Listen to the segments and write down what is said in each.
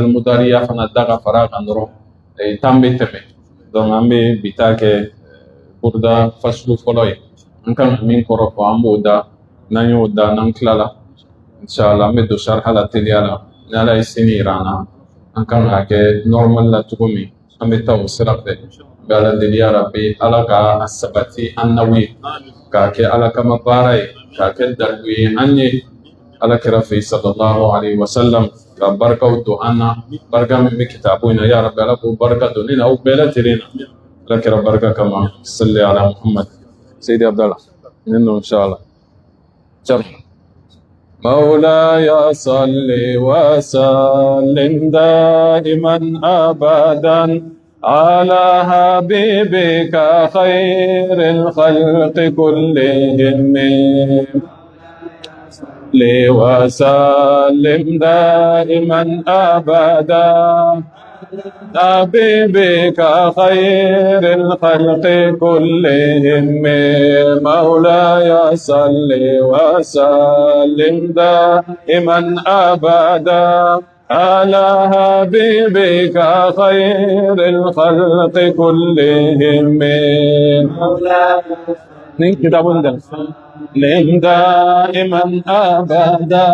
Mudariya fana da ka fara a kan dɔrɔn tan bɛ tɛmɛ. Donc an bɛ bi ta kɛ buruda fasulu fɔlɔ ye. An kan ka min kɔrɔ fɔ, an b'o da. N'an y'o da, n'an tilala, inshallah an bɛ don sharha la teliya la. Ni Ala ye sini yira an na, an kan k'a kɛ normal la cogo min, an bɛ taa o sira fɛ. N bɛ Ala deli, ya Rabbi, Ala ka a sabati an n'aw ye, k'a kɛ Ala kama baara ye, k'a kɛ dalilu ye an ye Ala kira fɛ sallallahu alaihi wasallam, ka barikaw don an na, barika min bɛ kitabu in na. Ya Rabbi, Ala k'o barika don ne n'aw bɛɛ lajɛlen na Ala kira barika kama. Salli ala Muhammad. Seydi Abdallah ninnu, inshallah. Sharh. مولاي صل وسلم دائما أبدا على حبيبك خير الخلق كلهم. صل وسلم دائما أبدا حبيبك خير الخلق كلهم. مولاي صل وسلم دائما أبدا على حبيبك خير الخلق كلهم. nin kitabun da سلم دائما أبدا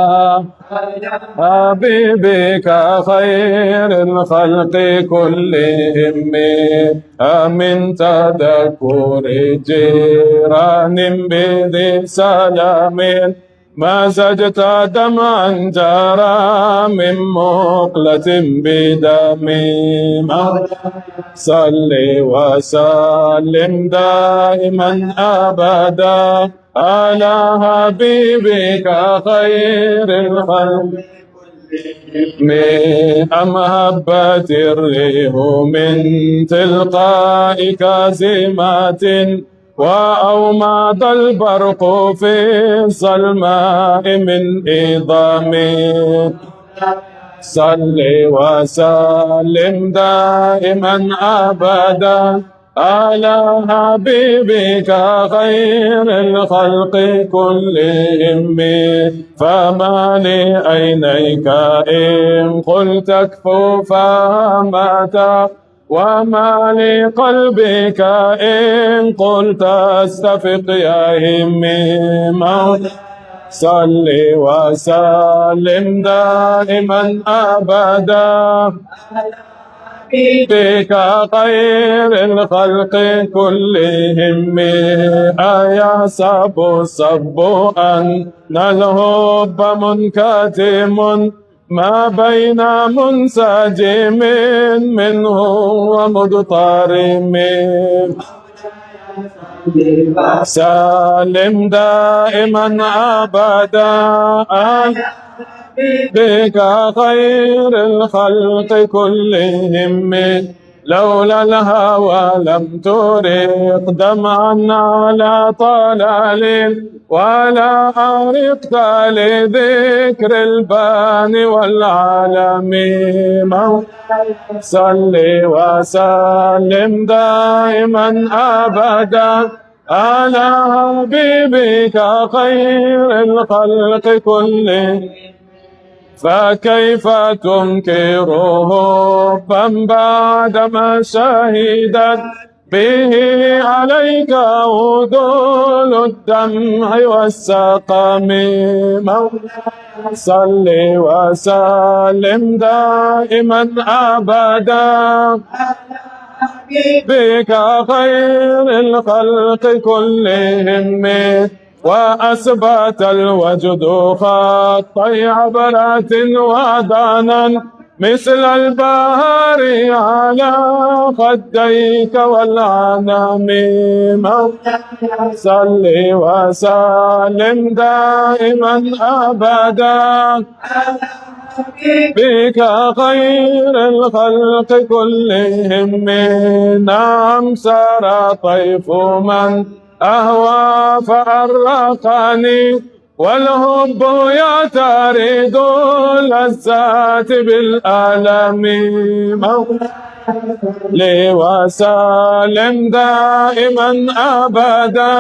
حبيبك خير الخلق كلهم. أمن تذكر جيران بذي سلام مزجت دمعا جرى من مقلة بدم. صل وسلم دائما أبدا على حبيبك خير الخلق. أم هبت الريح من تلقاء كازمات وأومض البرق في الظلماء من إضام. صل وسلم دائما أبدا على حبيبك خير الخلق كلهم. فما لعينيك إن قلت اكفو فمتى وما لقلبك إن قلت استفق يا همي. صل وسلم دائما أبدا بك خير الخلق كلهم. أيحسب الصب أن الحب منكتم ما بين منسجم منه ومضطرم. سلم دائما أبدا بك خير الخلق كلهم. لولا الهوى لم ترق دمعا على طلال ولا أرقت لذكر البان والعالمين. صل وسلم دائما أبدا على حبيبك خير الخلق كلهم. فكيف تنكره بعدما شهدت به عليك عدول الدمع والسقم. صل وسلم دائما أبدا بك خير الخلق كلهم. وأثبت الوجد خطي عبرات ودانا مثل البهار على خديك والعنم. صل وسلم دائما أبدا بك خير الخلق كلهم. نعم سرى طيف من أهوى فأرقني والحب يعترض اللذات بالألم. لي وسلم دائما أبدا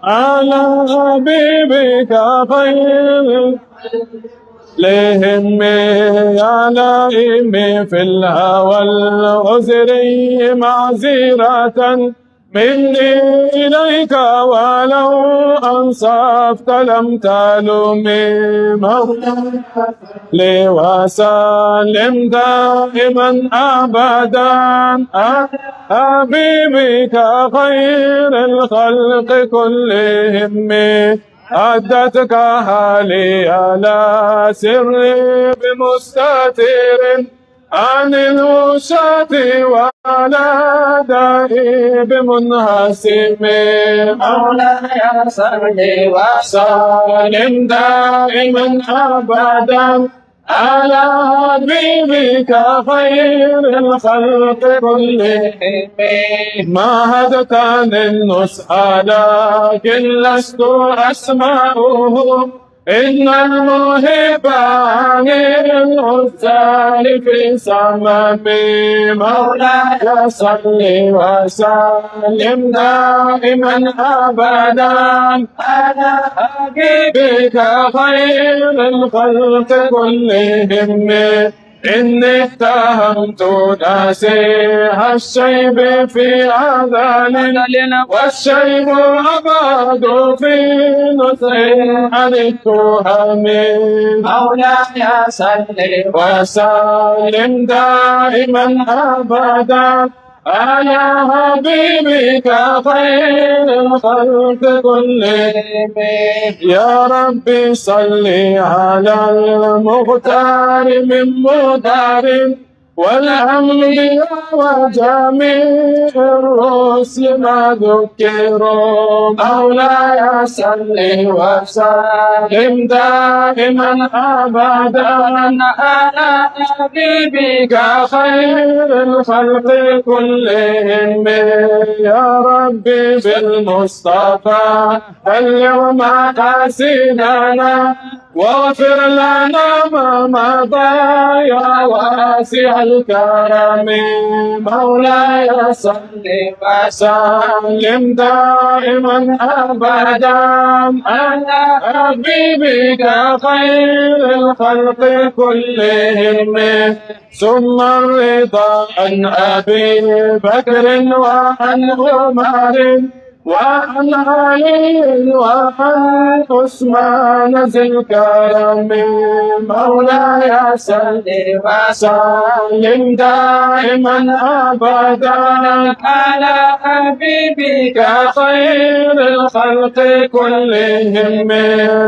على حبيبك خير. كلهم. يا لائمي في الهوى العذري معذرة مني إليك، ولو أنصفت لم تلومي. مولاي وسلم دائما أبدا حبيبك خير الخلق كلهم. أدتك حالي على سري بمستتر عن الوشاة وعلى دائي بمنهزم. مولاي صل وسلم دائما أبدا على حبيبك خير الخلق كلهم. ما هدتني النصح لكن لست أسمعه، إن المحب عن العزال في صممي. مولاي صل وسلم دائما أبدا على حبيبك خير الخلق كلهم. إني اتهمت ناسيها الشيب في آذان، والشيب أبعد في نصر عن التهم. مولاي صل وسلم دائما أبدا على حبيبك خير الخلق كلهم. يا ربي صل على المختار من مدار، والأنبياء وجميع الرسل ما ذكروا. مولاي صل وسلم دائما أبدا على حبيبك خير الخلق كلهم. يا ربي بالمصطفى بلغ مقاصدنا، واغفر لنا ما مضى يا واسع الكرم. مولاي صل وسلم دائما أبدا على حبيبك خير الخلق كلهم. ثم الرضا عن أبي بكر وعن عمر وعن علي وعن عثمان ذي الكرم. مولاي صل وسلم دائما أبدا على حبيبك خير الخلق كلهم.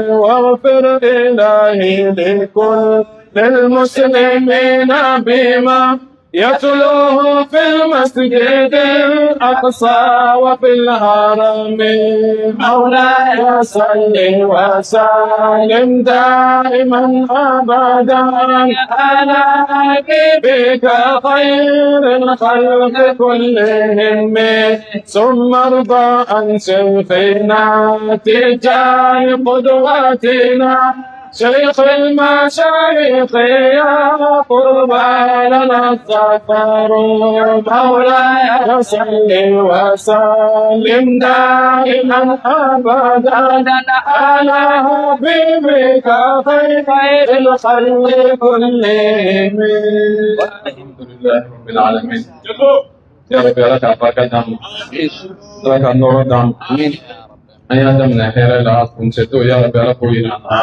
واغفر إلهي لكل المسلمين بما يتلوه في المسجد الأقصى وفي الحرم. مولاي صل وسلم دائما أبدا على حبيبك خير الخلق كلهم. ثم ارضى عن شيخنا تجاه قدوتنا، شيخ المشايخ يا قربى لنا الظفر. مولاي صل وسلم دائما أبدا على حبيبك خير الخلق كلهم. الحمد لله رب العالمين. يا ربي ala k'a barika d'an ma, ala ka nɔrɔ d'an ma. An y'a daminɛ hɛrɛ la, kuncɛtɔ ya Rabbi ala k'o yira an na.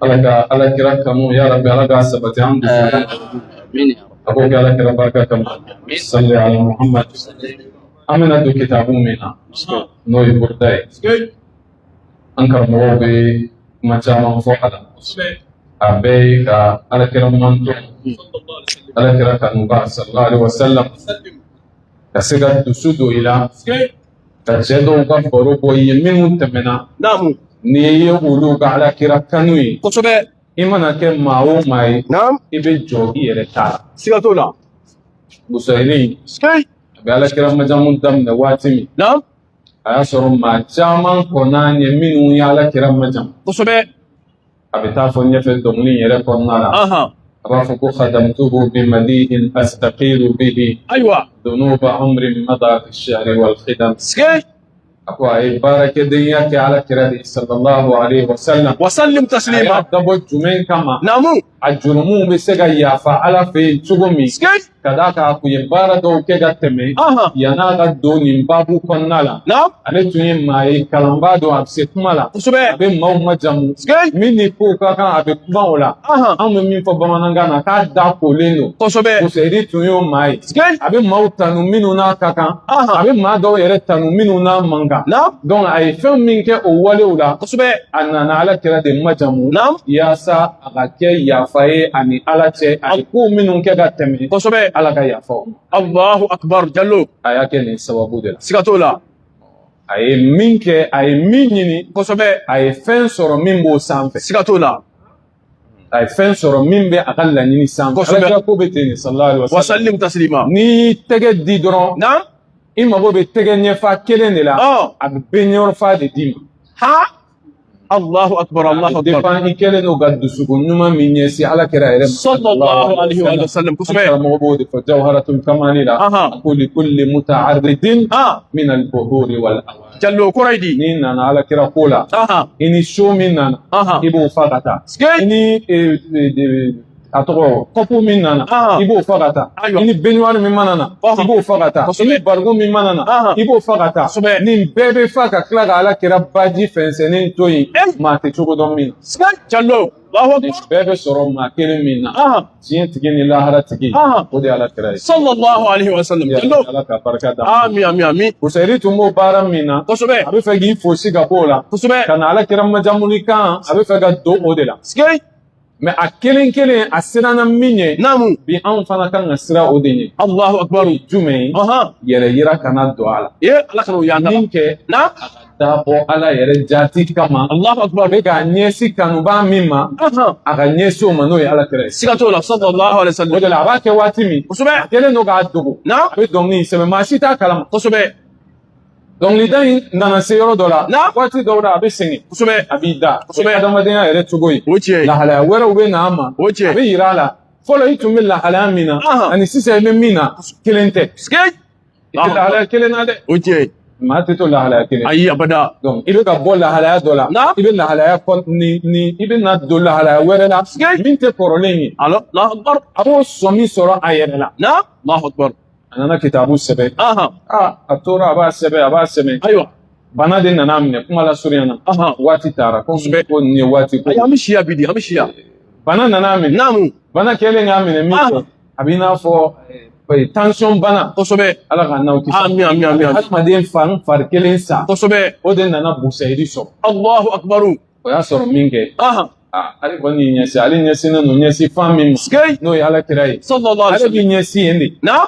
Ala ka ala kira kanu ya Rabbi ala k'a sabati an dusukun. A k'o kɛ ala kira barika kama. Salli ala Muhammad. An bɛna don kitabu min na, n'o ye Burda ye. An karamɔgɔw bɛ kuma caman fɔ a la. A bɛɛ ye ka ala kira manton, ala kira kanuba sallallahu alaihi wasallam, ka se ka dusu don i la, ka cɛ dɔw ka baro bɔ i ye minnu tɛmɛna. N'i ye olu ka ala kira kanu ye, i mana kɛ maa o maa ye, i bɛ jɔ i yɛrɛ ta la. Siga t'o la. Busayiri a bɛ ala kira majamu daminɛ waati min, a y'a sɔrɔ maa caman kɔnna ɲɛ minnu ye ala kira majamu. A bɛ taa fɔ ɲɛfɛ dɔnkili in yɛrɛ kɔnɔna la, a b'a fɔ ko khadamtuhu bi madihin astaqilu bihi Ayiwa. dunuba umrin mada fi shahri wal khidam. A ko a ye baarakɛdenya kɛ Ala kira de sallallahu alaihi wa sallam. Wasallim A taslima. y'a dabɔ jumɛn kama? Naamu. A jurumuw bɛ se ka yafa Ala fɛ yen cogo min? Sikei. Ka d'a kan a kun ye baara dɔw kɛ ka tɛmɛ yann'a ka don nin baabu kɔnɔna la. Naam. Ale tun ye maa ye, kalanbaa don, a bɛ se kuma la, a Kosɛbɛ. bɛ maaw majamu. Sikei. Min ni kow ka kan, a bɛ kuma o la. Anw bɛ min fɔ bamanankan na, k'a da kolen don. Kosɛbɛ. Busayiri tun y'o maa ye. Sikei. A bɛ maaw tanu minnu n'a ka kan, a bɛ maa dɔw yɛrɛ tanu minnu n'a man kan. Naam. Donc a ye fɛn min kɛ o walew la, Kosɛbɛ. a nana Ala kira de majamu Naam. yaasa a ka kɛ yafa ye ani Ala cɛ, a ye ko minnu kɛ ka tɛmɛ, Kosɛbɛ. Ala ka yafa o ma. Allahu akbar Jallo. A y'a kɛ nin sababu de la. Siga t'o la. A ye min kɛ, a ye min ɲini, Kosɛbɛ. a ye fɛn sɔrɔ min b'o sanfɛ. Siga t'o la. A ye fɛn sɔrɔ min bɛ a ka laɲini sanfɛ. Kosɛbɛ. Ala kira ko bɛ ten de sallallahu alaihi wa sallam. Wasallim taslima. N'i y'i tɛgɛ di dɔrɔn, Naam. i mago bɛ tɛgɛ ɲɛfa kelen de la, a bɛ bɛn de d'i ma. Ha. Allahu akbar A Allahu bɛ akbar. dépend i kɛlen don ka dusukun ɲuman min ɲɛsin Ala kira yɛrɛ ma. Sallallahu alaihi wa sallam. An Kosɛbɛ. karamɔgɔ b'o de fɔ Jawharatul Kamali la. A ko li kulli muta'arridin min al-buhuri wal awani. Jallo kɔrɔ ye di? N'i nana Ala kira ko la, i ni so min nana, i b'o fa ka taa. Sikei. I ni a tɔgɔ kɔpu min nana, i b'o fa ka taa. Ayiwa. I ni baignoire min mana na, i b'o fa ka taa. I ni barigon min mana na, i b'o fa ka taa. Kosɛbɛ. Nin bɛɛ bɛ fa ka tila ka Ala kira baji fɛnsɛnnen to yen, maa tɛ cogo dɔn min na. Sikei. Jallo. Allahu Nin akbar. bɛɛ bɛ sɔrɔ maa kelen min na, diɲɛ tigi ni lahara tigi, o de ye Ala kira ye. Sallallahu alaihi wa sallam. Jallo. Ala ka barika da. Ami ami ami. Busayiri tun b'o baara min na, Kosɛbɛ. a bɛ fɛ k'i fosi ka bɔ o la, Kosɛbɛ. ka na Ala kira majamuni kan, a bɛ fɛ ka don o de la. Sikei. Mais a kelen kelen a siranna min ɲɛ, Naamu. bi anw fana kan ka siran o de ɲɛ. Allahu akbar. O ye jumɛn ye? Yɛrɛ yira kana don a la. Ye Ala kana o y'an da. Min kɛ, Naam. a ka dabɔ Ala yɛrɛ jaati kama. Allahu A akbar. bɛ k'a ɲɛsin kanubaa min ma, a ka ɲɛsin o ma, n'o ye Ala kira ye. Siga t'o la. Sallallahu alaihi wa O sallam. de la a b'a kɛ waati min, Kosɛbɛ. a kɛlen don k'a dogo. Naam. A bɛ dɔnkili in sɛbɛn, maa si t'a kalama. Kosɛbɛ. Dɔnkilida in nana se yɔrɔ dɔ la, Naam. waati dɔw la a bɛ sɛgɛn, Kosɛbɛ. a b'i da. O ye Kosɛbɛ. adamadenya yɛrɛ cogo ye. O tiɲɛ ye. Lahalaya wɛrɛw bɛ na a ma, O tiɲɛ. a bɛ yira a la. Fɔlɔ i tun bɛ lahalaya min na, ani sisan i bɛ min na, kelen tɛ. Sikei. I tɛ lahalaya kelen na dɛ. O tiɲɛ ye. Maa tɛ to lahalaya kelen. Ayi abada. Donc i bɛ ka bɔ lahalaya dɔ la, Naam. i bɛ lahalaya kɔ ni i bɛ na don lahalaya wɛrɛ la, Sikei. min tɛ kɔrɔlen ye. Allahu akbar. A b'o sɔmi sɔrɔ a yɛrɛ la. Naam. Allahu akbar. A nana kitabu sɛbɛn. A tora a b'a sɛbɛn, a b'a sɛbɛn. Ayiwa. Bana de nana minɛ, kuma lasurunya na. Waati taara ko ko nin ye waati ko. Ayi an bɛ siya bi di, an bɛ siya. Bana nana minɛ. Naamu. Bana kɛlen k'a minɛ min kɛ, a b'i n'a fɔ tension bana. Kosɛbɛ. Ala k'an n'aw kisi. Ami ami ami ami. Hadamaden fan fari kelen sa. Kosɛbɛ. O de nana Busayiri sɔrɔ. Allahu akbar. O y'a sɔrɔ min kɛ, ale kɔni y'i ɲɛsin, ale ɲɛsinnen don ɲɛsin fan min ma, Sikei. n'o ye Ala kira ye. Sallallahu alaihi Ale wa b'i sallam. ɲɛsin yen de. Naam.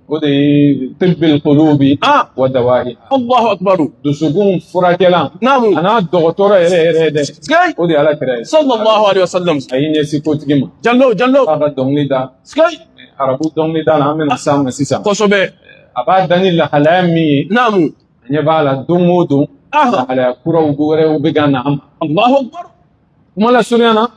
O de ye tibbil qulubi wa dawa'i. Allahu akbar. Dusukun furakɛlan, Naamu. a n'a dɔgɔtɔrɔ yɛrɛ yɛrɛ dɛ, Sikei. o de ye Ala kira ye. Sallallahu alaihi wa sallam. A y'i ɲɛsin kotigi ma. Jallo Jallo. A ka dɔnkili da. Sikei. Arabu dɔnkili da la, an bɛna s'a ma sisan. Kosɛbɛ. A b'a da ni lahalaya min ye, Naamu. a ɲɛ b'a la don o don, lahalaya kuraw wɛrɛw bɛ ka na an ma. Allahu akbar. Kuma lasurunya na,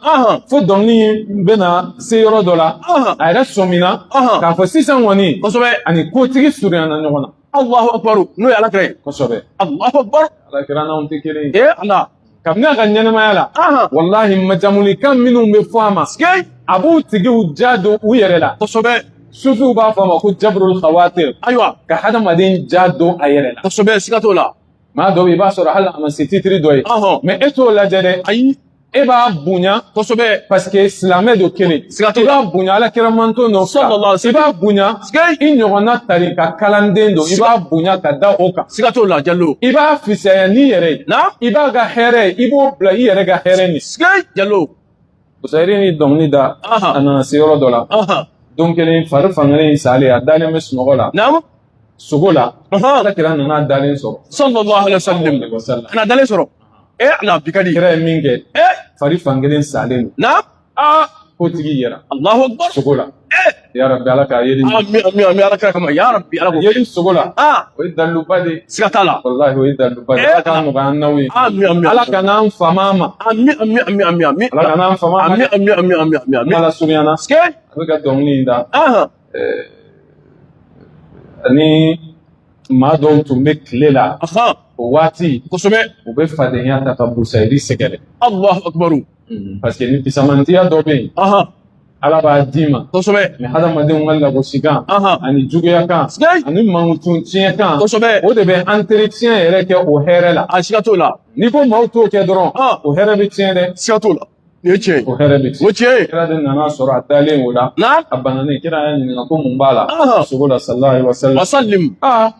fo dɔnkili in bɛna se yɔrɔ dɔ la, a yɛrɛ sɔmina k'a fɔ sisan kɔni, Kosɛbɛ. ani kotigi surunyana ɲɔgɔn na. Allahu akbar. N'o ye Ala kira ye. Kosɛbɛ. Allahu akbar. Ala kira n'anw tɛ kelen ye. Ee Ala. Kabini a ka ɲɛnɛmaya la, walahi majamulikan minnu bɛ fɔ a ma, Sikei. a b'u tigiw ja don u yɛrɛ la. Kosɛbɛ. Sufiw b'a fɔ a ma ko jabrul khawatir. Ayiwa. Ka hadamaden ja don a yɛrɛ la. Kosɛbɛ, siga t'o la. Maa dɔw bɛ yen, i b'a sɔrɔ hali a ma se titiri dɔ ye. Mais e t'o lajɛ dɛ. Ayi. E b'a bonya. Kosɛbɛ. Parce que silamɛ don kelen. Siga t'o I la. b'a bonya Ala kira manton don fila. Sallallahu alaihi I b'a bonya. Sikei. I ɲɔgɔnna tarika kalanden don. I b'a bonya ka da o kan. Siga t'o la Jallo. I b'a fisaya n'i yɛrɛ ye. Naam. I b'a ka hɛrɛ ye, i b'o bila i yɛrɛ ka hɛrɛ ɲɛ. Sikei Jallo. Busayiri ni dɔnkili da, a nana se yɔrɔ dɔ la. Don kelen fari fankelen salen, a dalen bɛ sunɔgɔ la. Naamu. Sogo la. Ala kira nana dalen sɔrɔ. Sallallahu alaihi wa sallam. A na dalen sɔrɔ. Ala bi ka di. Kira ye min kɛ, fari fankelen salen don. Naam. Ko tigi yɛrɛ. Allahu akbar. Sogo la. Ya Rabbi, Ala k'a yeli. Ami ami ami Ala kira kama. Ya Rabbi, Ala ko. Yeli sogo la. O ye daliluba de ye. Siga t'a la. Walahi o ye daliluba de ye. Ala k'a nɔgɔya an n'aw ye. Ami ami. Ala kan'an fama ma. Ami ami ami ami ami. Ala kan'an fama ma. Ami ami ami ami ami ami. Kuma lasurunya na. Sikei. A bɛ ka dɔnkili in da. Ani maa dɔw tun bɛ tile la. O waati, Kosɛbɛ. u bɛ fadenya ta ka Busayiri sɛgɛrɛ. Allahu akbar. Parce que ni fisamantiya dɔ bɛ yen, Ala b'a d'i ma, Kosɛbɛ. mais hadamadenw ka lagosikan ani juguya kan Sikei. ani mankutun tiɲɛ kan, Kosɛbɛ. o de bɛ entretien yɛrɛ kɛ o hɛrɛ la. A siga t'o la. N'i ko maaw t'o kɛ dɔrɔn, o hɛrɛ bɛ tiɲɛ dɛ. Siga t'o la. Nin ye tiɲɛ ye. O hɛrɛ bɛ O tiɲɛ. tiɲɛ ye. Kira de nana sɔrɔ a dalen o la, a bananen. Kira y'a ɲininka ko mun b'a la sogo la, sallallahu alaihi wa sallam. Wasallim. Aa,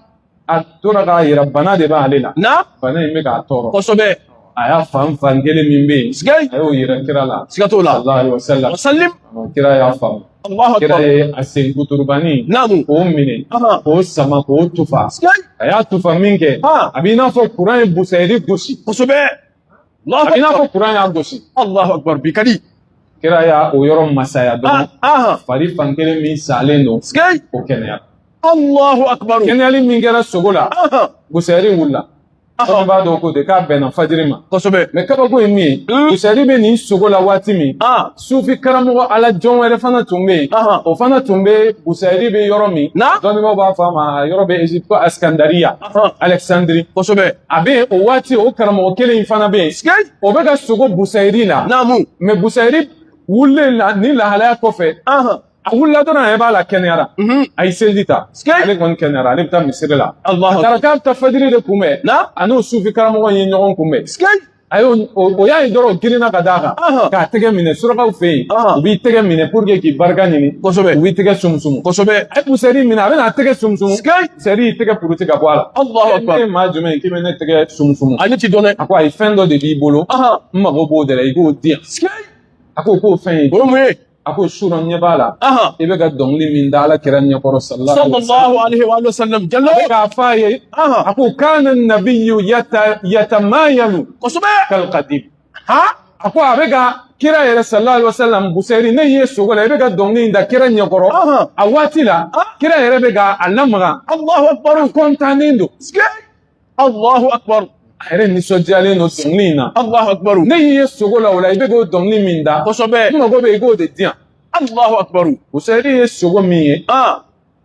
a tora k'a yira bana de b'ale la. Na. Bana in bɛ k'a tɔɔrɔ. Kosɛbɛ. A y'a fan kelen min bɛ yen, Sikei. a y'o yira kira la, Siga t'o la. sallallahu alaihi wa sallam. Wasallim. Kira y'a faamu. Allahu Kira akbar. ye a sen kuturubani k'o minɛ, k'o sama, k'o tufa. Sikei. A y'a tufa min kɛ, a b'i n'a fɔ kuran ye Busayiri gosi. Kosɛbɛ. A Allahu b'i n'a akbar. fɔ kuran y'a gosi. Allahu akbar. Bi ka di. Kira y'a o yɔrɔ masaya dɔrɔn, fari fan kelen min salen don, Sikei. o kɛnɛya. Allahu akbar. Kɛnɛyali min kɛra sogo la, Busayiri wulila. Dɔnni b'a dɔn ko de k'a bɛnna fajiri ma. Kosɛbɛ. Mais kabako ye min ye, Busayiri bɛ nin sogo la waati min, sufi karamɔgɔ ala jɔn wɛrɛ fana tun bɛ yen. O fana tun bɛ Busayiri bɛ yɔrɔ min, dɔnnibaaw b'a fɔ a ma, a yɔrɔ bɛ Égypte ko Askandariya, Alexandrie. Kosɛbɛ. A bɛ yen o waati, o karamɔgɔ kelen in fana bɛ yen. Sikei. O bɛ ka sogo Busayiri la. Naamu. Mais Busayiri wulilen la nin lahalaya kɔfɛ, a wulila dɔrɔn, a ɲɛ b'a la kɛnɛyara. A ye seliji ta. Sikei. Ale kɔni kɛnɛyara, ale bɛ taa misiri la. Allahu A taara akbar. k'a bɛ taa fajiri de kunbɛn. Na. A n'o sufi karamɔgɔ in ye ɲɔgɔn kunbɛn. Sikei. A y'o o y'a ye dɔrɔn, o girinna ka d'a kan k'a tɛgɛ minɛ. Surakaw fɛ yen, u b'i tɛgɛ minɛ pour que k'i barika ɲini. Kosɛbɛ. U b'i tɛgɛ sumusumu. Kosɛbɛ. A ye Busayiri minɛ, a bɛna a tɛgɛ sumusumu. Sikei. Busayiri y'i tɛgɛ puruti ka bɔ a la. Allahu akbar. Ne ye maa jumɛn ye k'i bɛ ne tɛgɛ sumusumu? A ne ti dɔn dɛ. A ko ayi, fɛn dɔ de b'i bolo, n mago b'o de la, i k'o di yan. Sikei. A ko k'o fɛn ye? O ye mun ye? A ko surɔ ɲɛ b'a la, i bɛ ka dɔnkili min da Ala kira ɲɛkɔrɔ, sallallahu alaihi wa sallam. Sallallahu alaihi wa sallam. Jallo. A bɛ k'a fɔ a ye, a ko kana nabiyyu yatamayalu Kosɛbɛ. kalqadim. A ko a bɛ ka kira yɛrɛ, sallallahu alaihi wa sallam. Busayiri, ne ye sogo la, i bɛ ka dɔnkili in da kira ɲɛkɔrɔ. A waati la, kira yɛrɛ bɛ ka a lamaga. Allahu akbar. Kɔntannen don. Sikei. Allahu akbar. A yɛrɛ nisɔndiyalen don dɔnkili in na. Allahu akbar. Ne y'i ye sogo la, o la i bɛ k'o dɔnkili min da, Kosɛbɛ. n mago bɛ i k'o de di yan. Allahu akbar. Busayiri ye sogo min ye,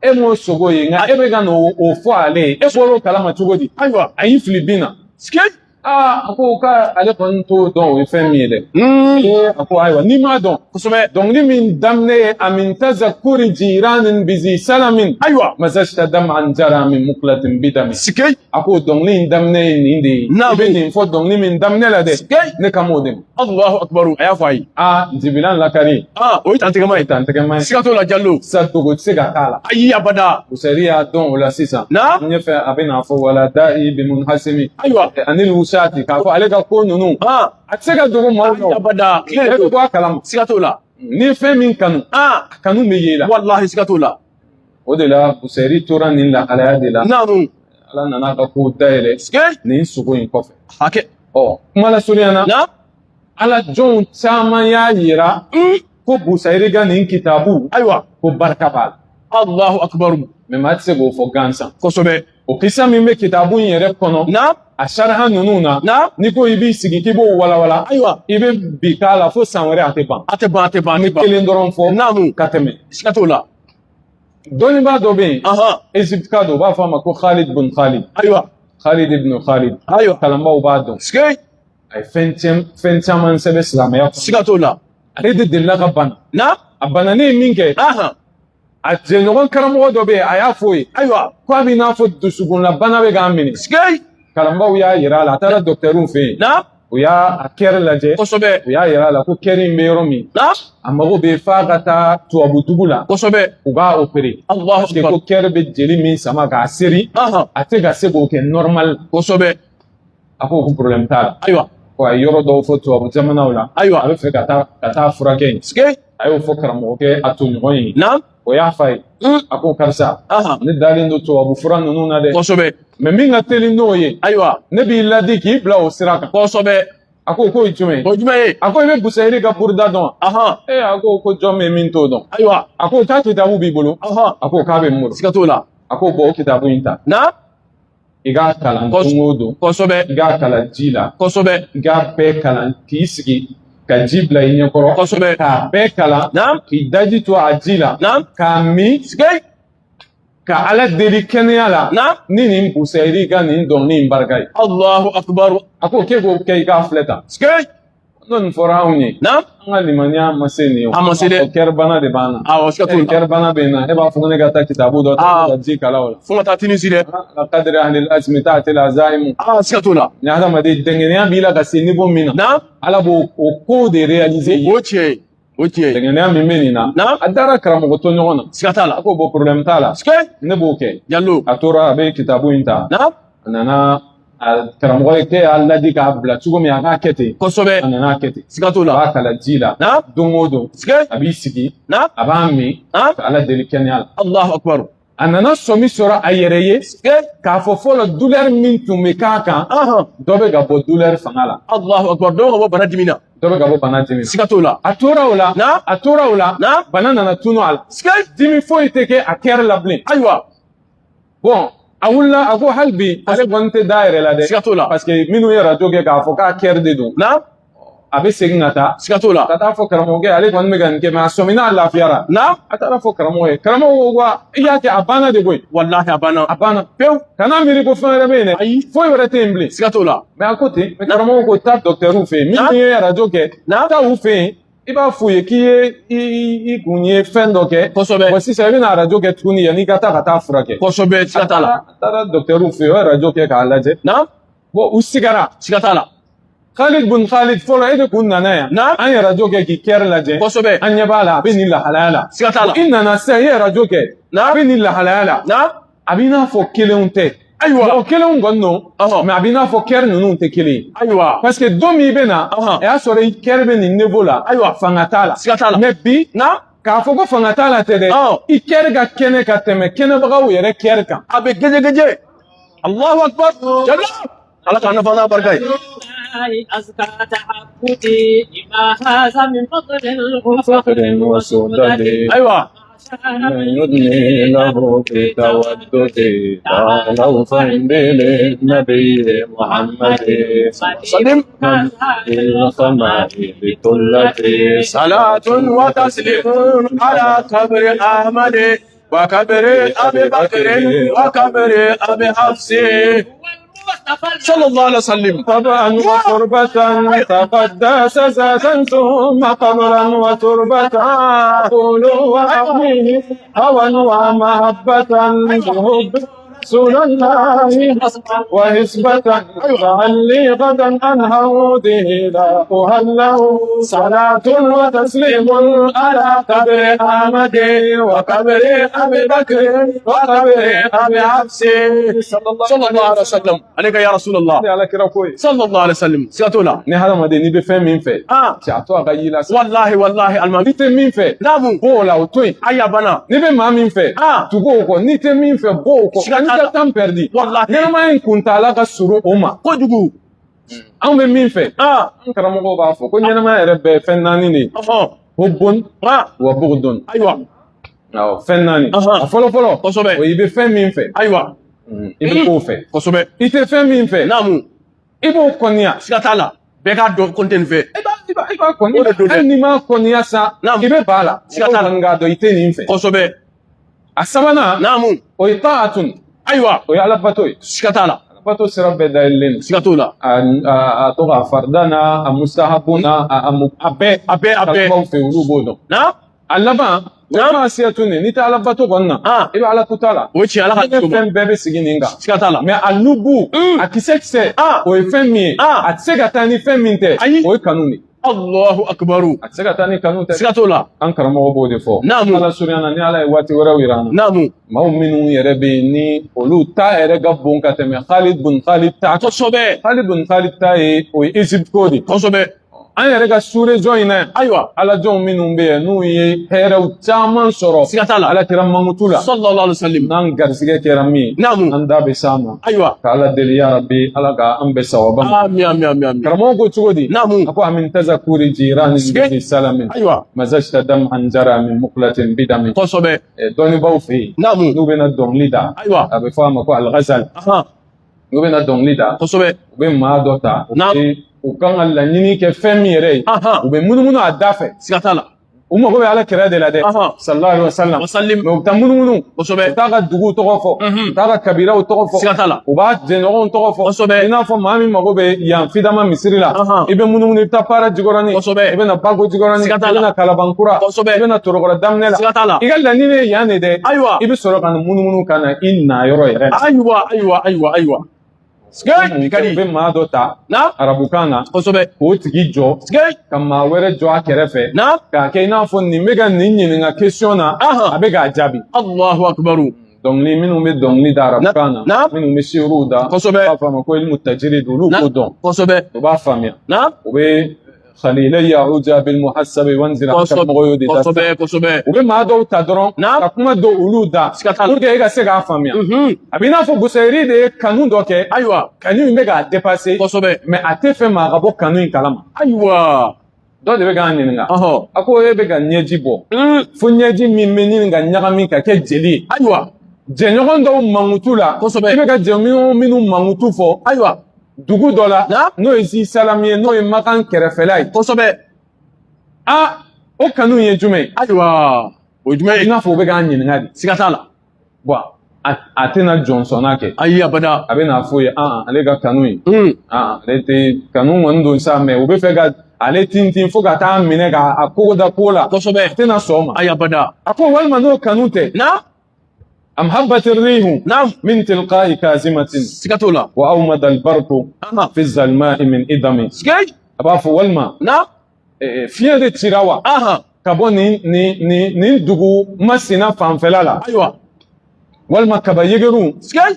e m'o sogo ye, nka e bɛ ka n'o o fɔ ale ye, e bɔr'o kalama cogo di? Ayiwa. A y'i fili bin na. Sikei. Aa, a ko k'ale kɔni t'o dɔn o ye fɛn min ye dɛ. Ee, a ko ayiwa, n'i m'a dɔn, Kosɛbɛ. dɔnkili min daminɛ ye amin tazakuri jiranin bizi salamin Ayiwa. masajta dam'an jara min muqlatin bidami. Sikei. A ko dɔnkili in daminɛ ye nin de ye. Naamu. I bɛ nin fɔ dɔnkili min daminɛ la dɛ, Sikei. ne kan b'o de ma. Allahu akbar. A y'a fɔ a ye. Aa, jibilan lakari. O ye tantigɛma ye. Tantigɛma ye. Siga t'o la, Jallo. Sa dogo tɛ se ka k'a la. Ayi, abada. Busayiri y'a dɔn o la sisan. Na. Ɲɛfɛ a bɛ n'a fɔ wala da'i bi munhasimi Ayiwa. ani wusati, k'a fɔ ale ka ko ninnu, a tɛ se ka dogo maaw la o. Abada. Bɛɛ bɛ bɔ a kalama. Siga t'o la. N'i ye fɛn min kanu, a kanu bɛ ye i la. Wallahi, siga t'o la. O de la Busayiri tora nin lahalaya de la. Naamu. Ala nana ka kow dayɛlɛ Sikei. nin sogo in kɔfɛ. Hakɛ. Ɔ, kuma lasurunya na, Na. ala jɔnw caman y'a yira ko Busayiri ka nin kitabu, Ayiwa. ko barika b'a la. Allahu akbar. Mais maa tɛ se k'o fɔ gansan. Kosɛbɛ. O kisa min bɛ kitabu in yɛrɛ kɔnɔ, Na. a sariha ninnu na, Na. n'i ko i b'i sigi k'i b'o walawala, Ayiwa. i bɛ bi k'a la fo san wɛrɛ, a tɛ ban. A tɛ ban, a tɛ ban, a An tɛ bɛ ban. kelen dɔrɔn fɔ Naamu. ka tɛmɛ. Siga t'o la. Dɔnnibaa dɔ bɛ yen, Égypte ka don, u b'a fɔ a ma ko Khalid bun Khalid. Ayiwa. Khalid ibn Khalid. Ayiwa. Kalanbaaw b'a dɔn. Sikei. A ye fɛn caman sɛbɛn silamɛya kɔnɔ. Siga t'o la. Ale de delila ka bana. Na. A bananen ye min kɛ, a jɛɲɔgɔn karamɔgɔ dɔ bɛ yen, a y'a f'o ye Ayiwa. ko a b'i n'a fɔ dusukunlabana bɛ k'a minɛ. Sikei. Kalanbaaw y'a yira a la, a taara dɔkitɛriw fɛ yen. Na. U y'a a kɛrɛ lajɛ. Kosɛbɛ. U y'a yira a la ko kɛrɛ in bɛ yɔrɔ min, Na. a mago bɛ f'a ka taa tubabu dugu la, Kosɛbɛ. u b'a opéré. Allahu Parce que akbar. ko kɛrɛ bɛ jeli min sama k'a seri, a tɛ ka se k'o kɛ normal. Kosɛbɛ. A ko ko problème t'a la. Ayiwa. Ko a ye yɔrɔ dɔw fɔ tubabu jamanaw la. Ayiwa. A bɛ fɛ ka taa furakɛ yen. Sikei. A y'o fɔ karamɔgɔkɛ a toɲɔgɔn ye. Na. O y'a f'a ye. A ko karisa, ne dalen don tubabu fura ninnu na dɛ. Kosɛbɛ. Mais min ka teli n'o ye, Ayiwa. ne b'i ladi k'i bila o sira kan. Kosɛbɛ. A ko k'o ye jumɛn ye? O jumɛn ye? A ko i bɛ Busayiri ka buruda dɔn wa? Ee, a ko ko jɔn bɛ min t'o dɔn. Ayiwa. A ko k'a kitabu b'i bolo. A ko k'a bɛ n bolo. Siga t'o la. A ko bɔn, o kitabu in ta. Na. I k'a kalan don o don. Kosɛbɛ. I k'a kalan ji la. Kosɛbɛ. I k'a bɛɛ kalan k'i sigi ka ji bila i ɲɛkɔrɔ. Kosɛbɛ. K'a bɛɛ kalan. Na. K'i daji to a ji la. Na. K'a min. Sikei. Ka Ala deli kɛnɛya la Naam. ni nin Busayiri ka nin dɔnkili in barika ye. Allahu akbar. A ko k'e k'o kɛ i k'a filɛ tan. Sikei. N'o nin fɔra anw ye, Naam. an ka limaniya ma se nin ye o. A ma se dɛ. O cœur bana de b'an na. Awɔ, siga t'o la. Cœur bana bɛ n na, e b'a fɔ ko ne ka taa kitabu dɔ ta ka ji kala o la. Fo ka taa Tunisie dɛ. Ala qadri ahli al-azmi ta'ti al-azaimu. Aa, siga t'o la. Ni hadamaden dɛngɛnɛya b'i la ka se niveau min na, Naam. Ala b'o o ko de réaliser i ye. O tiɲɛ ye. O tiɲɛ ye. Dɛngɛnɛya min bɛ nin na, Naam. a dara karamɔgɔ to ɲɔgɔn na. Siga t'a la. A ko bon, problème t'a la, Sikei. ne b'o kɛ. Jallo. A tora a bɛ kitabu in ta. Naam. A nana a karamɔgɔ ye k'e y'a ladi k'a bila cogo min, a k'a kɛ ten. Kosɛbɛ. A nana kɛ ten. Siga t'o A la. b'a kala ji la. Naam. Don o don, Sikei. a b'i sigi, Naam. a b'a min, Naam. ka Ala deli kɛnɛya la. Allahu akbar. A nana sɔmi sɔrɔ a yɛrɛ ye Sikei. k'a fɔ fɔlɔ douleur min tun bɛ k'a kan, Ahan. dɔ bɛ ka bɔ douleur fanga la. Allahu akbar. Dɔw ka bɔ bana dimi na. Dɔ bɛ ka bɔ bana dimi na. Siga t'o la. A tora o la, Naam. a tora o la, Naam. bana nana tunu a la. Sikei. Dimi foyi tɛ kɛ a cœur la bilen. Ayiwa. Bon, a wulila, a ko hali bi ale kɔni tɛ da yɛrɛ la dɛ. Siga t'o la. Parce que minnu ye radio kɛ k'a fɔ k'a cœur de don, Naam. a bɛ segin ka taa. Siga t'o la. Ka taa fɔ karamɔgɔkɛ, ale kɔni bɛ ka nin kɛ, mais a sɔmina a lafiyara. Naam. A taara fɔ karamɔgɔ ye, karamɔgɔ ko ko i y'a kɛ, a banna de koyi. Wallahi, a banna. A banna. Pewu. Kana miiri ko fɛn wɛrɛ bɛ yen dɛ. Ayi. Foyi wɛrɛ tɛ yen bilen. Siga t'o la. Mais a ko ten, mais karamɔgɔ ko taa docteur fɛ yen. Minnu ye radio kɛ, Naam. taa u fɛ yen. I b'a f'u ye k'i ye i kun ye fɛn dɔ kɛ. Kosɛbɛ. Bon, sisan i bɛna radio kɛ tuguni yanni i ka taa ka taa furakɛ. Kosɛbɛ, siga t'a la. A taara docteur fɛ yen, o ye radio kɛ k'a lajɛ. Naam. Bon, u sigara. Siga t'a la. Khalid bun Khalid, fɔlɔ e de kun nana yan. Naam. An ye radio kɛ k'i cœur lajɛ. Kosɛbɛ. An ɲɛ b'a la, a bɛ nin lahalaya la. Siga t'a la. I nana sisan, i ye radio kɛ. Naam. A bɛ nin lahalaya la. Naam. A b'i n'a fɔ kelenw tɛ. Ayiwa. Mɔgɔ kelenw kɔni don. Ɔhɔn. Mais a b'i n'a fɔ cœur ninnu tɛ kelen ye. Ayiwa. Parce que don min i bɛ na, Ɔhɔn. a y'a sɔrɔ i cœur bɛ nin niveau la. Ayiwa. Fanga t'a la. Siga t'a la. Mais bi, Naam. k'a fɔ ko fanga t'a la tɛ dɛ. Ɔn. I cœur ka kɛnɛ ka tɛmɛ kɛnɛbagaw yɛrɛ cœur kan. A bɛ gɛjɛ gɛjɛ. Allahu akbar. Jallo. Ala k'an nafa n'a barika ye. أزكى تعبدي لما هذا من فضل وفخر وسدد. Ayiwa. من يدني له في تودده، تعالوا فإني للنبي محمد. سلم. الخمائل كلتي. صلاة وتسليم على قبر أحمد وقبر أبي بكر وقبر أبي حفص. صلى الله عليه وسلم. طبعا وقربة تقدس ذاتا، ثم قبرا وتربة، أقول وأحميه هوى ومحبة بحب رسول الله وهسبة، لعلي غدا عن هوده لا أهله. صلاة وتسليم على قبر أحمد وقبر أبي بكر وقبر أبي حفص. صلى الله عليه وسلم عليك يا رسول الله. Ala kira ko ye. صلى الله عليه وسلم, siga t'o la. Ni hadamaden n'i bɛ fɛn min fɛ, Ah. cɛ a to a ka y'i la sa. Wallahi, wallahi, alimami. N'i tɛ min fɛ, Naamu. bɔ o la, o to yen. Aya bana. N'i bɛ maa min fɛ, Ah. tugu o kɔ. N'i tɛ min fɛ, bɔ o kɔ. Siga N'i t'a ka la. temps perdu. Wallahi. Ɲɛnamaya in kuntaala ka surun o ma. Kojugu. Anw bɛ min fɛ, Ah. an karamɔgɔw b'a fɔ ko ɲɛnamaya yɛrɛ bɛɛ ye fɛn naani de ye. Ɔhɔn. Hubbun Ah. wa bugdun. Ayiwa. Awɔ, fɛn naani. Ahan. A fɔlɔ fɔlɔ, Kosɛbɛ. o ye i bɛ fɛn min fɛ, Ayiwa. i bɛ k'o fɛ. Kosɛbɛ. I tɛ fɛn min fɛ, Naamu. i b'o kɔniya. Siga t'a la. Bɛɛ k'a dɔn ko n tɛ nin fɛ. I b'a O kɔniya. de don dɛ. Hali n'i m'a kɔniya sa, Naamu. i bɛ ba la. Siga t'a la. Mɔgɔw kɔni k'a dɔn i tɛ nin fɛ. Kosɛbɛ. A sabanan, Naamu. o ye taatun, Ayiwa. o ye ala bato ye. Siga t'a la. Ala bato sira bɛɛ dayɛlɛlen don. Siga t'o la. A to ka farida n'a a mustahabu n'a a bɛɛ. A bɛɛ, a bɛɛ. Karamɔgɔw fɛ, olu b'o dɔn. Naam. A laban, o ye maasiyatun de. N'i tɛ ala bato kɔni na, Ah. i bɛ ala kuta la. O ye tiɲɛ, Ala ka Ne to ma. fɛn bɛɛ bɛ sigi nin kan. Siga t'a la. Mais a lubu, a kisɛ kisɛ, Ah. o ye fɛn min ye, Ah. a tɛ se ka taa ni fɛn min tɛ, Ayi. o ye kanu de. Allahu akbaru. A tɛ se ka taa ni kanu tɛ. Siga t'o la. An karamɔgɔ b'o de fɔ. Naamu. Ala surunya na, ni Ala ye waati wɛrɛw yira an na, Naamu. maaw minnu yɛrɛ bɛ yen ni olu ta yɛrɛ ka bon ka tɛmɛ Khalid bun Khalid ta kan. Kosɛbɛ. Khalid bun Khalid ta ye, o ye Egypte ko de. Kosɛbɛ. An yɛrɛ ka sous-région in na yan, Ayiwa. ala jɔnw minnu bɛ yen n'u ye hɛrɛw caman sɔrɔ Siga t'a la. ala kira mankutu la, Sallallahu alaihi wasallam. n'an garisɛgɛ kɛra min ye, Naamu. an da bɛ s'a ma. Ayiwa. Ka Ala deli, ya Rabbi, Ala ka an bɛɛ sawaba ma. Ami, ami, ami, ami. Karamɔgɔ ko cogo di? Naamu. A ko amin tazakuri jirani Sige. bi salamin Ayiwa. mazajta dam'an jara min muqlatin bidamin. Kosɛbɛ. Dɔnnibaaw fɛ yen, Naamu. n'u bɛna dɔnkili da, Ayiwa. a bɛ fɔ a ma ko al-ghazal. Ahan. N'u bɛna dɔnkili da, Kosɛbɛ. u bɛ maa dɔ ta, u Naam. bɛ u kan ka laɲini kɛ fɛn min yɛrɛ ye, Ahan. u bɛ munumunu a da fɛ. Siga t'a la. U mago bɛ ala kira de la dɛ, sallallahu alaihi wasallam. Wasallim. Mais u bɛ taa munumunu. Kosɛbɛ. U t'a ka duguw tɔgɔ fɔ, u t'a ka kabilaw tɔgɔ fɔ. Siga t'a la. U b'a jɛɲɔgɔnw tɔgɔ fɔ. Kosɛbɛ. I n'a fɔ maa min mago bɛ yan fidama misiri la, i bɛ munumunu, i bɛ taa Para Jikɔrɔni. Kosɛbɛ. I bɛ na Bako Jikɔrɔni. Siga t'a I bɛ la. na Kalabankura. Kosɛbɛ. I bɛ na Torokɔrɔ daminɛ la. Siga t'a la. I ka laɲini ye yan de dɛ. Ayiwa. I bɛ sɔrɔ ka na munumunu ka na i na yɔrɔ yɛrɛ la. Ayiwa, ayiwa, ayiwa, ayiwa. Sigei, U kadi. bɛ maa dɔ ta Na? arabukan na Kosɛbɛ. k'o tigi jɔ Sigei. ka maa wɛrɛ jɔ a kɛrɛfɛ Na? k'a kɛ i n'a fɔ nin bɛ ka nin ɲininka question na, a bɛ k'a jaabi. Allahu akbaru. Dɔnkili minnu bɛ dɔnkili da arabukan na, Na? minnu bɛ seerew da, Kosɛbɛ. u b'a fɔ a ma ko ilmu tajrid, olu Na? k'o dɔn. Kosɛbɛ. U b'a faamuya. Na? U bɛ khalilayya uja bil muhassabi wanzil mɔgɔw y'o de da. Kosɛbɛ, kosɛbɛ. U bɛ maa dɔw ta dɔrɔn Na? ka kuma dɔw olu da Siga t'a la. pour que e ka se k'a faamuya. A b'i n'a fɔ Busayiri de ye kanu dɔ kɛ. Ayiwa. Kanu in bɛ k'a dépasser. Kosɛbɛ. Mais a tɛ fɛ maa ka bɔ kanu in kalama. Ayiwa. Dɔ de bɛ k'a ɲininka. A ko e bɛ ka ɲɛji bɔ. Fo ɲɛji min bɛ ɲini ka ɲagami ka kɛ jeli ye. Ayiwa. Jɛɲɔgɔn dɔw mankutu la. Kosɛbɛ. I bɛ ka jɛɲɔgɔn minnu mankutu fɔ. Ayiwa. Dugu dɔ la. Na? N'o ye Zisalami ye, n'o ye Makan kɛrɛfɛla ye. Kosɛbɛ. A o kanu ye jumɛn ye? Ayiwa. O ye jumɛn I ye? n'a fɔ u bɛ k'a ɲininka de. Siga t'a la. Bon, a tɛna jɔnsɔnna kɛ. Ayi, abada. A bɛ n'a fɔ ye, ale ka kanu ye. Ale tɛ kanu kɔni don sa, mais u bɛ fɛ ka ale tintin fo ka taa minɛ k'a kogo da ko la. Kosɛbɛ. A tɛna sɔn o ma. Ayi, abada. A ko walima n'o kanu tɛ. Na? Am habbat rihu Na? min tilqa'i kazimatin Siga t'o la. wa awmada albarqu fi zalma'i min idami. Sigei. A b'a fɔ walima Na? fiɲɛ de cira wa ka bɔ nin dugu masina fanfɛla la. Ayiwa. Walima kaba yegeru Sigei.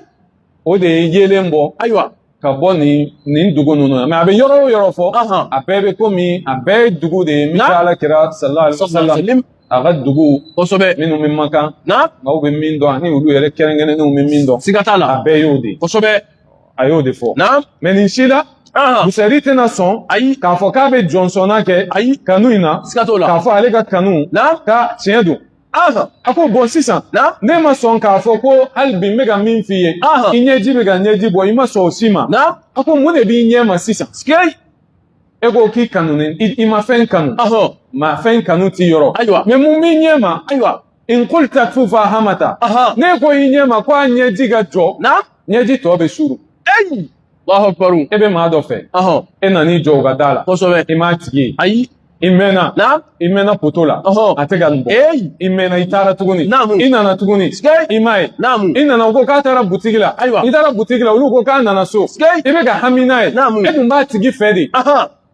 o de ye yeelen bɔ Ayiwa. ka bɔ nin dugu ninnu na. Mais a bɛ yɔrɔ o yɔrɔ fɔ, a bɛɛ bɛ komi a bɛɛ ye dugu de ye min Na? bɛ ala kira sallallahu alaihi wasallam Sallim. a ka dugu Kosɛbɛ. minnu bɛ Makan, Na? maaw bɛ min dɔn ani olu yɛrɛ kɛrɛnkɛrɛnnenw bɛ min dɔn, Siga t'a la. a bɛɛ y'o de ye. Kosɛbɛ. A y'o de fɔ. Na? Mais nin si la, Busayiri tɛna sɔn Ayi. k'a fɔ k'a bɛ jɔnsɔnna kɛ Ayi. kanu in na, Siga t'o la. k'a fɔ ale ka kanu Na? ka tiɲɛ don. A ko bon sisan, Na? ne ma sɔn k'a fɔ ko hali bi n bɛ ka min f'i ye, i ɲɛji bɛ ka ɲɛji bɔ, i ma sɔn o si ma. Na? A ko mun de b'i ɲɛ ma sisan? Sigei. E ko k'i kanunen, i ma fɛn kanu. Ma fɛn kanu t'i yɔrɔ. Ayiwa. Mais mun b'i ɲɛ ma? Ayiwa. In qulta fufa hamata. Ne ko i ɲɛ ma ko a ɲɛji ka jɔ. Na? Ɲɛji tɔ bɛ suru. Eyi. Allahu akbar. E bɛ maa dɔ fɛ. E nan'i jɔ u ka da la. Kosɛbɛ. I m'a tigi ye. Ayi. I mɛnna. Na? I mɛnna poto la. A tɛ ka nin bɔ. Eyi. I mɛnna, i taara tuguni. Naamu. I nana tuguni. Sigei. I m'a ye. Naamu. I nana, u ko k'a taara butigi la. Ayiwa. I taara butigi la, olu ko k'a nana so. Sigei. I bɛ ka hami n'a ye. Naamu. E dun b'a tigi fɛ de.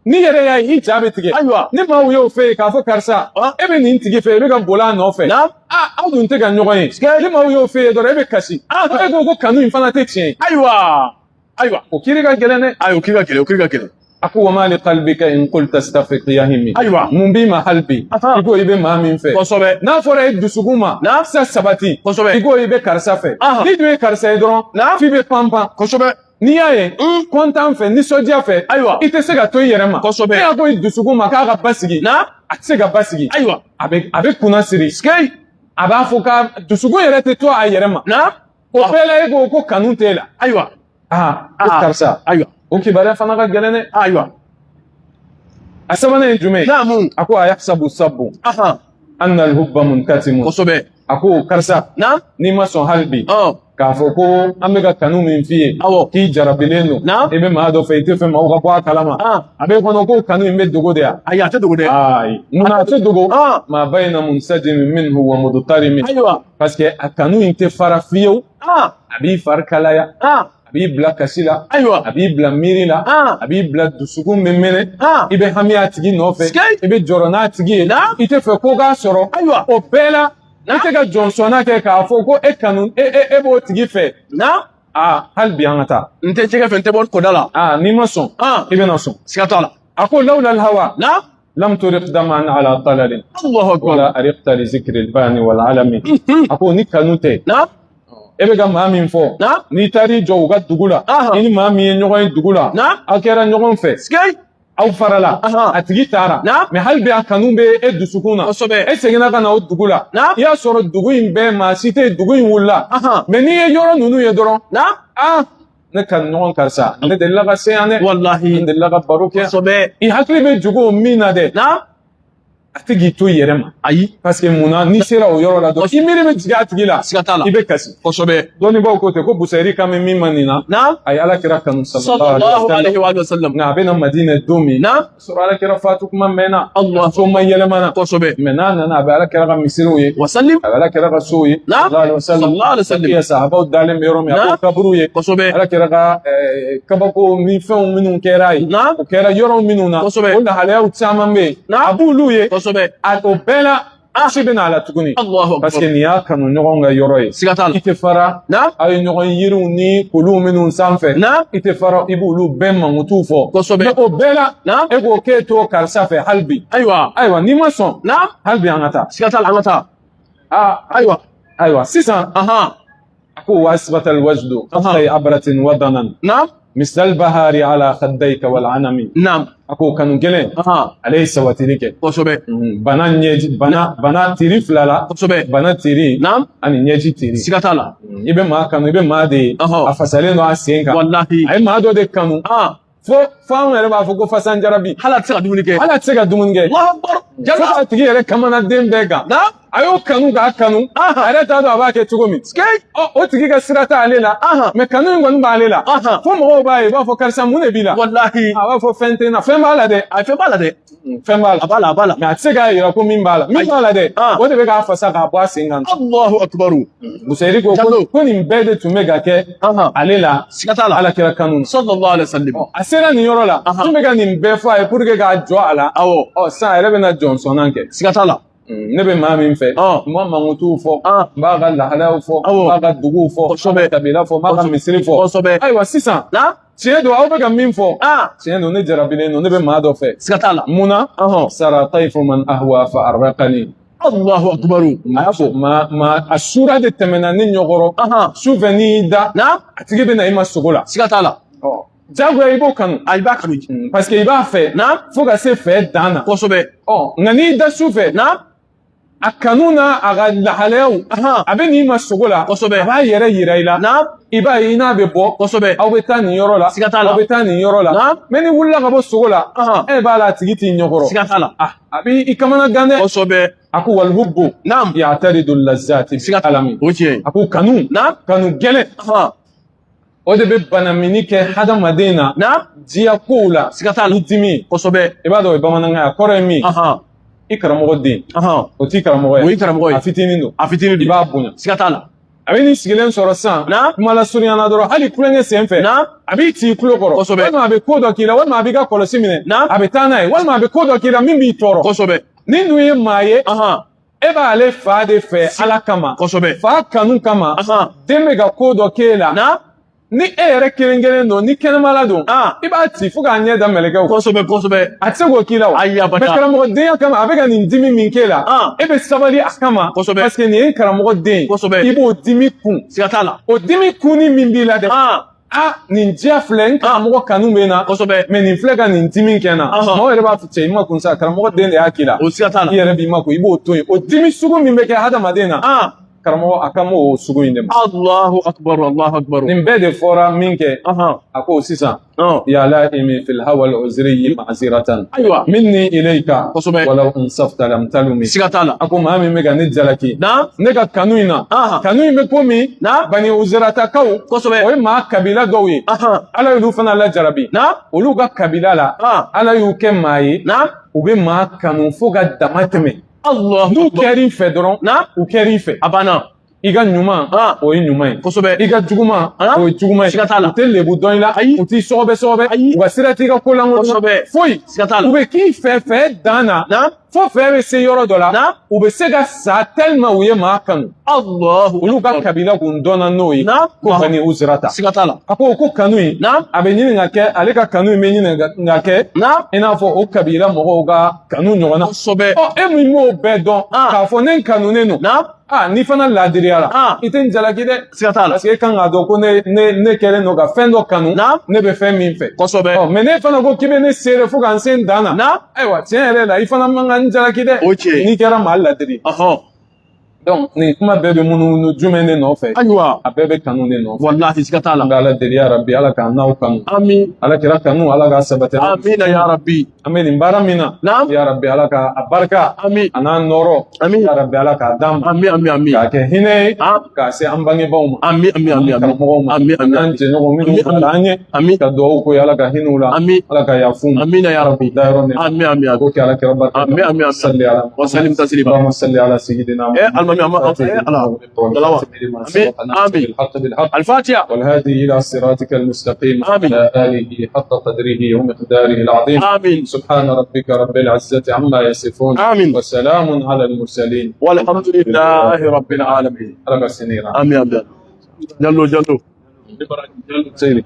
N'i yɛrɛ y'a ye, i ja bɛ tigɛ. Ayiwa. Ni maaw y'o fɛ yen k'a fɔ karisa, e bɛ nin tigi fɛ, i bɛ ka boli a nɔfɛ. Na? Aw dun tɛ ka ɲɔgɔn ye. Ni maaw y'o fɛ yen dɔrɔn, e bɛ kasi. E ko ko kanu in fana tɛ tiɲɛ ye. Ayiwa. Ayiwa. O kiiri ka gɛlɛn dɛ. Ayi, o kiiri ka gɛlɛn, o kiiri ka gɛlɛn. A ko wa ma li qalbika in qulta astafiq yahimi. Ayiwa. Mun b'i ma hali bi? I ko i bɛ maa min fɛ. Kosɛbɛ. N'a fɔra e dusukun ma. Na? Sa sabati. Kosɛbɛ. I ko i bɛ karisa fɛ. N'i dun ye karisa ye dɔrɔn, Na? f'i bɛ pan pan. Kosɛbɛ. N'i y'a ye, kɔntan fɛ, nisɔndiya fɛ, Ayiwa. i tɛ se ka to i yɛrɛ ma. Kosɛbɛ. E y'a ko i dusukun ma k'a ka basigi. Na? A tɛ se ka basigi. Ayiwa. A bɛ kunna siri. Sigei. A b'a fɔ k'a dusukun yɛrɛ tɛ to a yɛrɛ ma. Na? O bɛɛ la e ko ko kanu t'e la. Ayiwa. Ko karisa. Ayiwa. O kibaruya fana ka gɛlɛn dɛ. Ayiwa. A sabanan ye jumɛn ye? Naamu. A ko a yahsabu sabbu anna al-hubba munkatimun. Kosɛbɛ. A ko karisa, Na? n'i ma sɔn hali bi k'a fɔ ko an bɛ ka kanu min f'i ye, Awɔ. k'i jarabilen don, Na? i bɛ maa dɔ fɛ, i tɛ fɛ maaw ka bɔ a kalama. A b'e kɔnɔ ko kanu in bɛ dogo de ya? Ayi, a tɛ dogo dɛ. Ayi, munna a tɛ dogo? Ma bayna munsajimin minhu wa mudtarimin. Ayiwa. Parce que a kanu in tɛ fara fiyewu. A b'i fari kalaya. A b'i bila kasi la. Ayiwa. A b'i bila miiri la. A b'i bila dusukun bɛ mɛnɛ. I bɛ hami a tigi nɔfɛ. Sigei. I bɛ jɔrɔ n'a tigi ye. Na? I tɛ fɛ ko k'a sɔrɔ. Ayiwa. O bɛɛ la, Na? i tɛ ka jɔnsɔnna kɛ k'a fɔ ko e kanu e b'o tigi fɛ. Na? Hali bi an ka taa. N tɛ jɛgɛ fɛ, n tɛ bɔ kɔda la. N'i ma sɔn, i bɛna sɔn. Siga t'a la. A ko lawla al-hawa Na? lam turiq daman ala talalin Allahu akbar. wala ariqta li zikri al-bani wal alami. A ko ni kanu tɛ, Na? e bɛ ka maa min fɔ, Na? n'i taar'i jɔ u ka dugu la, i ni maa min ye ɲɔgɔn ye dugu la, Na? aw kɛra ɲɔgɔn fɛ, Sigei. aw farala, a tigi taara, Na? mais hali bi a kanu bɛ e dusukun na. Kosɛbɛ. E seginna ka na o dugu la, Na? i y'a sɔrɔ dugu in bɛɛ maa si tɛ, dugu in wulila. Mais n'i ye yɔrɔ ninnu ye dɔrɔn, Na? ne ka ɲɔgɔn karisa, ne delila ka se yan dɛ, Walahi. ne delila ka baro kɛ. Kosɛbɛ. I hakili bɛ jigin o min na dɛ. Na? A tɛ k'i to i yɛrɛ ma. Ayi. Parce que mun na, n'i sera o yɔrɔ la dɔrɔn, i miiri bɛ jigin a tigi la. Siga t'a la. I bɛ kasi. Kosɛbɛ. Dɔnnibaaw ko ten ko Busayiri kan bɛ min ma nin na, a ye Ala kira kanu, sallallahu alaihi wa sallam. Nka a bɛ na Madinɛ don min, sɔrɔ Ala kira fatu kuma mɛnna. Allah. So ma yɛlɛmana. Kosɛbɛ. Mais n'a nana, a bɛ Ala kira ka misiriw ye. Wa sallim. A bɛ Ala kira ka sow ye. Naam. Sallallahu alaihi wa sallam. Sallallahu alaihi wa sallam. Iya sahabaw dalen bɛ yɔrɔ min, a b'o Naam. kaburu ye. Kosɛbɛ. Ala kira ka kabako ni fɛnw minnu kɛra ye. Naam. O kɛra yɔrɔ minnu na. Kosɛbɛ. O lahalayaw caman bɛ yen. Naam. A b'olu ye. Kosɛbɛ. A o bɛɛ la, si bɛ na a la tuguni. Allahu Parce que akbar. nin y'a kanu ɲɔgɔn ka yɔrɔ ye. Siga t'a la. I tɛ fara. Aw ye ɲɔgɔn yiriw ni kuluw minnu sanfɛ. I tɛ fara, i b'olu bɛɛ mankutu fɔ. Kosɛbɛ. Mais o bɛɛ la, e ko k'e t'o karisa fɛ hali bi. Ayiwa. Ayiwa, n'i ma sɔn. Hali bi an ka taa. Siga t'a la, an ka taa. Aa. Ayiwa. Ayiwa, sisan. A ko wa asbata alwajdu khaffay abratin wadanan. Misal bahari ala khaddayka wal anami. A ko kanu gɛlɛn. Ale ye sabatili kɛ. Kosɛbɛ. Bana ɲɛji, bana tiri fila la. Kosɛbɛ. Bana tiri. Ani ɲɛji tiri. Siga t'a la. I bɛ maa kanu, i bɛ maa de ye. A fasalen don a sen kan. Walahi. A ye maa dɔ de kanu. Fo anw yɛrɛ b'a fɔ ko fasan jarabi. Hali a tɛ se ka dumuni kɛ. Hali a tɛ se ka dumuni kɛ. Allahu akbar. Fo k'a tigi yɛrɛ kamana den bɛɛ kan. A y'o kanu k'a kanu. A yɛrɛ t'a dɔn a b'a kɛ cogo min. Ɔ, o tigi ka sira t'ale la. Mais kanu in kɔni b'ale la. Fo mɔgɔw b'a ye, u b'a fɔ karisa, mun de b'i la? Walahi. A b'a fɔ fɛn tɛ n na, fɛn b'a la dɛ. A fɛn b'a la dɛ. Fɛn b'a la. A b'a la, a b'a la. Mais a tɛ se k'a yira ko min b'a la. Min b'a la dɛ, o de bɛ k'a fasa k'a bɔ a sen kan. Allahu akbar. Busayiri ko Jalo. ko nin bɛɛ de tun bɛ ka kɛ ale la. Siga t'a la. Ala kira kanu na. Sallallahu alaihi wa sallam. A sera nin yɔrɔ la, tun bɛ ka nin bɛɛ fɔ a ye pour que k'a jɔ a la. Awɔ. Ɔ, sisan a yɛrɛ bɛna jɔnsɔnnan kɛ. Siga t'a la. Ne bɛ maa min fɛ, n b'a mankutuw fɔ, n b'a ka lahalayaw fɔ, n b'a ka duguw fɔ, n b'a ka kabila fɔ, n b'a ka misiri fɔ. Kosɛbɛ. Ayiwa, sisan, tiɲɛ don, aw bɛ ka min fɔ, tiɲɛ don, ne jarabilen don, ne bɛ maa dɔ fɛ. Siga t'a la. Mun na? Sara tayifu man ahwa fa arraqani. Allahu akbar. A y'a fɔ ma a sura de tɛmɛna ne ɲɔkɔrɔ. Su fɛ n'i y'i da, a tigi bɛ na i ma sogo la. Siga t'a la. Jagoya i b'o kanu. A, i b'a kanu. Parce que i b'a fɛ. Fo ka se fɛ dan na. Kosɛbɛ. Ɔ, nka n'i da su fɛ, a kanu n'a a ka lahalayaw, a bɛ n'i ma sogo la. Kosɛbɛ. A b'a yɛrɛ yira i la. I b'a ye i n'a bɛ bɔ. Kosɛbɛ. Aw bɛ taa nin yɔrɔ la. Siga t'a la. Aw bɛ taa nin yɔrɔ la. Mais ni wulila ka bɔ sogo la, e b'a la, a tigi t'i ɲɛkɔrɔ. Siga t'a la. A b'i kamana gan dɛ. Kosɛbɛ. A ko walhubbu ya'taridu lazzati Siga t'a la. alami. O tiɲɛ. A ko kanu. Kanu gɛlɛn. O de bɛ banamini kɛ hadamaden na. Diya kow la. Siga t'a la. Ni dimi. Kosɛbɛ. I b'a dɔn o ye bamanankan ye, a kɔrɔ ye min? I karamɔgɔ den. O t'i karamɔgɔ ye. O y'i karamɔgɔ ye. A fitinin don. A fitinin don. I b'a bonya. Siga t'a la. A bɛ n'i sigilen sɔrɔ sisan. Kuma lasurunya na dɔrɔn, hali kulonkɛ sen fɛ. A b'i ci i tulo kɔrɔ. Kosɛbɛ. Walima a bɛ ko dɔ k'i la, walima a b'i ka kɔlɔsi minɛ. A bɛ taa n'a ye, walima a bɛ ko dɔ k'i la min b'i tɔɔrɔ. Kosɛbɛ. Ni dun ye maa ye, e b'ale fa de fɛ Ala kama. Kosɛbɛ. Fa kanu kama. Den bɛ ka ko dɔ k'e la. Ni e yɛrɛ kelen kelen don, ni kɛnɛmala don, i b'a ci fo k'a ɲɛ da mɛlɛkɛw. Kosɛbɛ, kosɛbɛ. A tɛ se k'o k'i la o. Ayi, abada. Mais karamɔgɔdenya kama, a bɛ ka nin dimi min k'e la, e bɛ sabali a kama. Kosɛbɛ. Parce que nin ye karamɔgɔ den ye. Kosɛbɛ. I b'o dimi kun. Siga t'a la. O dimi kunni min b'i la dɛ. A, nin diya filɛ, n karamɔgɔ kanu bɛ n na. Kosɛbɛ. Mais nin filɛ ka nin dimi kɛ n na. Maaw yɛrɛ b'a fɔ cɛ, i ma kun sa, karamɔgɔ den de y'a k'i la. O siga t'a la. I yɛrɛ b'i ma kun, i b'o to yen. O dimi sugu min bɛ kɛ hadamaden na. Karamɔgɔ, a kan b'o sugu in de ma. Allahu akbar, Allahu akbar. Nin bɛɛ de fɔra min kɛ, a ko sisan, ya laimi fil hawa al uzri ma'ziratan. Ayiwa. Minni ilayka. Kosɛbɛ. Walaw insafta lam talumi. Siga t'a la. A ko maa min bɛ ka ne jalaki. Ne ka kanu in na. Kanu in bɛ komi. Bani Uziratakaw. Kosɛbɛ. O ye maa kabila dɔw ye. Ala y'olu fana lajarabi. Olu ka kabila la. Ala y'u kɛ maa ye. U bɛ maa kanu fo ka dama tɛmɛ. Allah. N'u kɛr'i fɛ dɔrɔn, u kɛr'i fɛ. A banna. I ka ɲuman, o ye ɲuman ye. Kosɛbɛ. I ka juguman, o ye juguman ye. Siga t'a la. U tɛ lebu dɔn i la. Ayi. U t'i sɔgɔbɛ sɔgɔbɛ. Ayi. U ka sira t'i ka ko lankolon na. Kosɛbɛ. Foyi. Siga t'a la. U bɛ k'i fɛ fɛ dan na. Fo fɛ bɛ se yɔrɔ dɔ la. U bɛ se ka sa tellement u ye maa kanu. Allahu. Olu ka kabila kun dɔnna n'o ye. Ko Bani Uzirata. Siga t'a la. A ko kanu in. A bɛ ɲini ka kɛ, ale ka kanu in bɛ ɲini ka kɛ. I n'a fɔ o kabila mɔgɔw ka kanu ɲɔgɔn na. Kosɛbɛ. Ɔ, e min m'o bɛɛ dɔn. K'a fɔ ne kanunen don. N'i fana laadiriyara, i tɛ n jalaki dɛ. Siga t'a la. Parce que e kan k'a dɔn ko ne kɛlen don ka fɛn dɔ kanu. Ne bɛ fɛn min fɛ. Kosɛbɛ. Ɔ, mais ne fana ko k'i bɛ ne seere fo ka n se n dan na. Ayiwa, tiɲɛ yɛrɛ la, i fana man ka n jalaki dɛ. O tiɲɛ. N'i kɛra maa ladiri. Donc nin kuma bɛɛ bɛ munumunu jumɛn de nɔfɛ? Ayiwa. A bɛɛ bɛ kanu de nɔfɛ. Wallahi, siga t'a la. An bɛ Ala deli, ya Rabbi, Ala k'an n'aw kanu. Amin. Ala kira kanu, Ala k'a sabati an. Amina ya Rabbi. An bɛ nin baara min na, Naam. ya Rabbi, Ala ka a barika Amin. a n'a nɔrɔ, Amin. ya Rabbi, Ala k'a d'an ma, Amin, amin, amin. k'a kɛ hinɛ ye, Ah. k'a se an bangebaaw ma, Amin, amin, amin, amin. karamɔgɔw ma, Amin, amin. n'an jɛɲɔgɔn minnu Amin, bilala an ɲɛ, Amin. ka dugawu ko ye, Ala ka hinɛ u la, Amin. Ala ka yafa u ma, Amina ya Rabbi. dayɔrɔ nɛma. Amin, amin, amin. Ko kɛ Ala kira barika. Amin, amin, amin. Salli ala Wa sallim taslima. اللهم صل على سيدنا Eh, almami, ala. Dalawa. Amin, amin. بالحق بالحق. الفاتحة. والهادي إلى صراطك المستقيم. آمين. على آله حق قدره ومقداره العظيم. آمين. سبحان ربك رب العزة عما يصفون. آمين. وسلام على المرسلين. والحمد لله رب العالمين. رب السنين. آمين، آمين. جلو جلو. سيدي.